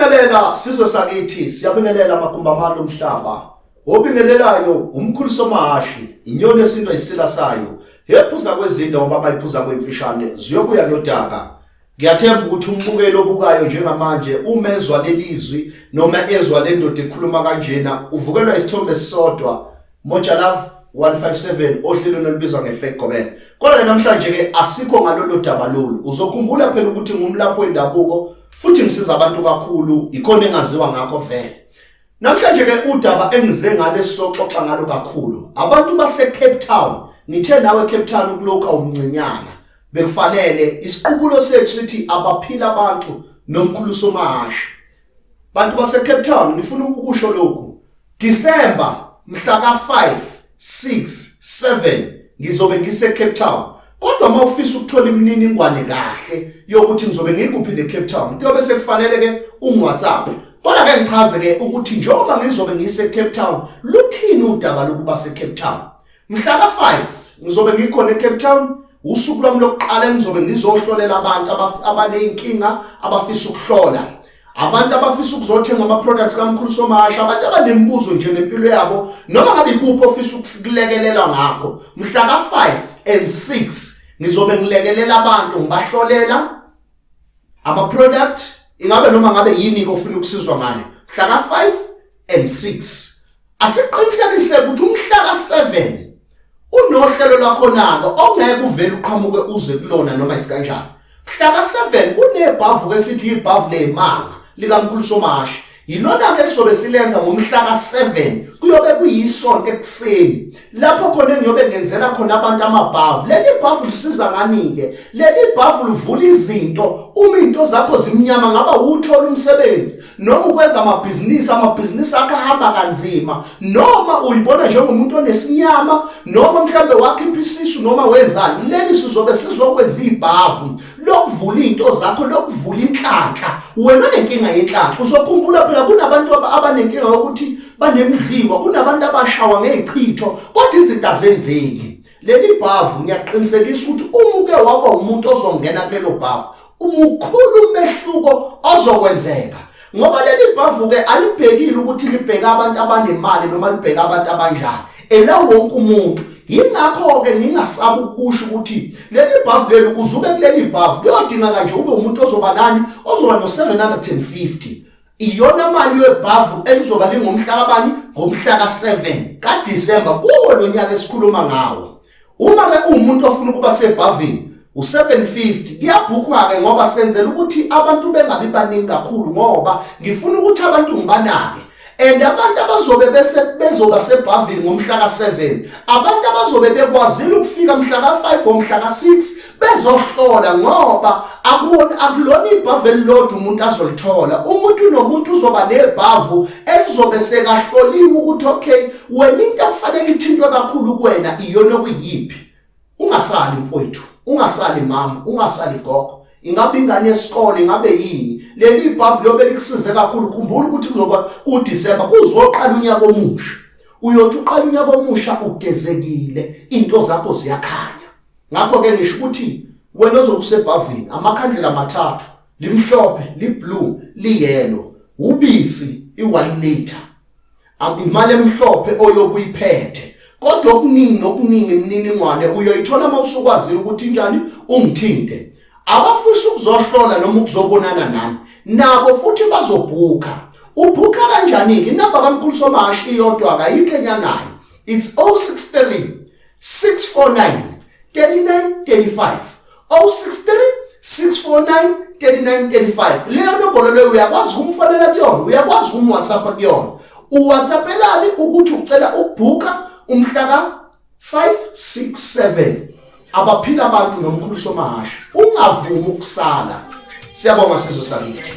Siyabingelela sizwe sakithi, siyabingelela magumbamane omhlaba. Obingelelayo umkhulu somahashi, inyoni esindwa isila sayo. Yephuza kwezinto ngoba mayiphuza kwemfishane ziyobuya nodaka. Ngiyathemba ukuthi umbukeli obukayo njengamanje uma ezwa lelizwi noma ezwa le ndoda ekhuluma kanjena uvukelwa isithombe esisodwa Moja Love 157 ohlelweni olubizwa nge-Fake Gobela. Kodwa-ke namhlanje-ke asikho ngalolo daba lolu. Uzokhumbula phela ukuthi ngumlaphi wendabuko futhi ngisiza abantu kakhulu, ikhona engaziwa ngakho vele. Namhlanje-ke udaba engize ngalo esizoxoxa ngalo kakhulu, abantu base-Cape Town. Ngithe nawe Cape Town kulokhu awumncinyana. Bekufanele isiqubulo sethu sithi abaphila abantu nomkhulu somahashi. Bantu base Cape Town ngifuna ukukusho lokhu. December mhla ka 5 6 7 ngizobe ngise Cape Town. Kodwa uma ufisa ukuthola imininingwane kahle yokuthi ngizobe ngikuphi ne Cape Town kuyobe sekufanele ke ungiWhatsApp. Kodwa ke ngichaze ke ukuthi njengoba ngizobe ngise Cape Town luthini udaba lokuba se Cape Town. Mhla ka-5 ngizobe ngikhona eCape Town usuku lwami lokuqala engizobe ngizohlolela abantu abaney'nkinga abafisa ukuhlola abantu abafisa ukuzothenga ama-products kamkhulu somasha abantu abanemibuzo nje ngempilo yabo noma ngabe ikuphi ofisa ukulekelelwa ngakho mhla ka-5 and 6 ngizobe ngilekelela abantu ngibahlolela ama-product ingabe noma ngabe yini ofuna ukusizwa ngayo mhla ka-5 and 6 Asiqinisekise ukuthi umhla ka-7 unohlelo lwakhona-ke ongeke uvele uqhamuke uze kulona noma isikanjani. Mhla ka-7 kunebhavu ke sithi ibhavu ley'manga likamkhulu Somashi. Yilona-ke esizobe silenza ngomhla ka-7 kuyobe kuyisonto ekuseni lapho khona engiyobe ngenzela khona abantu amabhavu. Leli bhavu lisiza ngani-ke? Leli bhavu livula izinto uma izinto zakho zimnyama ngaba wuthola umsebenzi noma ukwenza amabhizinisi amabhizinisi akho ahamba kanzima noma uyibona njengomuntu onesinyama noma mhlambe wakhipha isisu noma wenzani leli sizobe sizokwenza ibhavu lokuvula izinto zakho lokuvula inhlanhla wena onenkinga yenhlanhla uzokhumbula phela kunabantu abanenkinga yokuthi banemdliwa kunabantu abashawa ngezichitho kodwa izinto azenzeki leli bhavu ngiyaqinisekisa ukuthi uma uke waba umuntu ozongena kulelo bhavu umukhulu umehluko ozokwenzeka ngoba leli bhavu-ke alibhekile ukuthi libheke abantu abanemali noma libheke abantu abanjani ela wonke umuntu yingakho-ke ngingasabi ukusho ukuthi leli bhavu leli ukuze ube kuleli bhavu kuyodingeka nje ube umuntu ozoba nani ozoba no-750 iyona mali yebhavu elizoba lingomhla kabani ngomhla ka-7 kaDisemba kuwo lo nyaka esikhuluma ngawo uma ke uwumuntu ofuna ukuba sebhavini u-750 kuyabhukhwa-ke ngoba senzela ukuthi abantu bengabi baningi kakhulu ngoba ngifuna ukuthi abantu ngibanake and abantu abazobe bese bezoba sebhavini ngomhla ka-7 abantu abazobe bekwazile ukufika mhla ka-5 or mhla ka-6 bezohlola ngoba akuwona akulona ibhavu elilodwa umuntu azolithola umuntu nomuntu uzoba nebhavu elizobe sekahloliwe ukuthi okay wena into ekufanele ithintwe kakhulu kuwena iyona okuyiphi ungasali mfowethu ungasali mama ungasali gogo ingabe ingane yesikole ingabe yini leli bhavu lobe likusize kakhulu khumbula ukuthi kuzoba kuDecember kuzoqala unyaka omusha uyothi uqala unyaka omusha ugezekile into zakho ziyakhanya Ngakho-ke ngisho ukuthi wena ozobe usebhavini amakhandlela amathathu limhlophe liblue liyelo ubisi i-1 liter imali emhlophe oyobe uyiphethe kodwa okuningi nokuningi imininingwane uyoyithola uma usukwazile ukuthi njani ungithinte abafisa ukuzohlola noma ukuzobonana nami nabo futhi bazobhukha ubhukha kanjani-ke inamba kamkhulu somahashi iyodwa akayikho enyanayo it's 063 649 3935 063 649 3935 leyo nombolo leyo uyakwazi ukumfonela kuyona uyakwazi ukumwhatsapp kuyona uwhatsappelani ukuthi ucela ukubhuka umhla ka 567 abaphila abantu nomkhulu somahasha ungavumi ukusala siyabonga sizwe sakithi.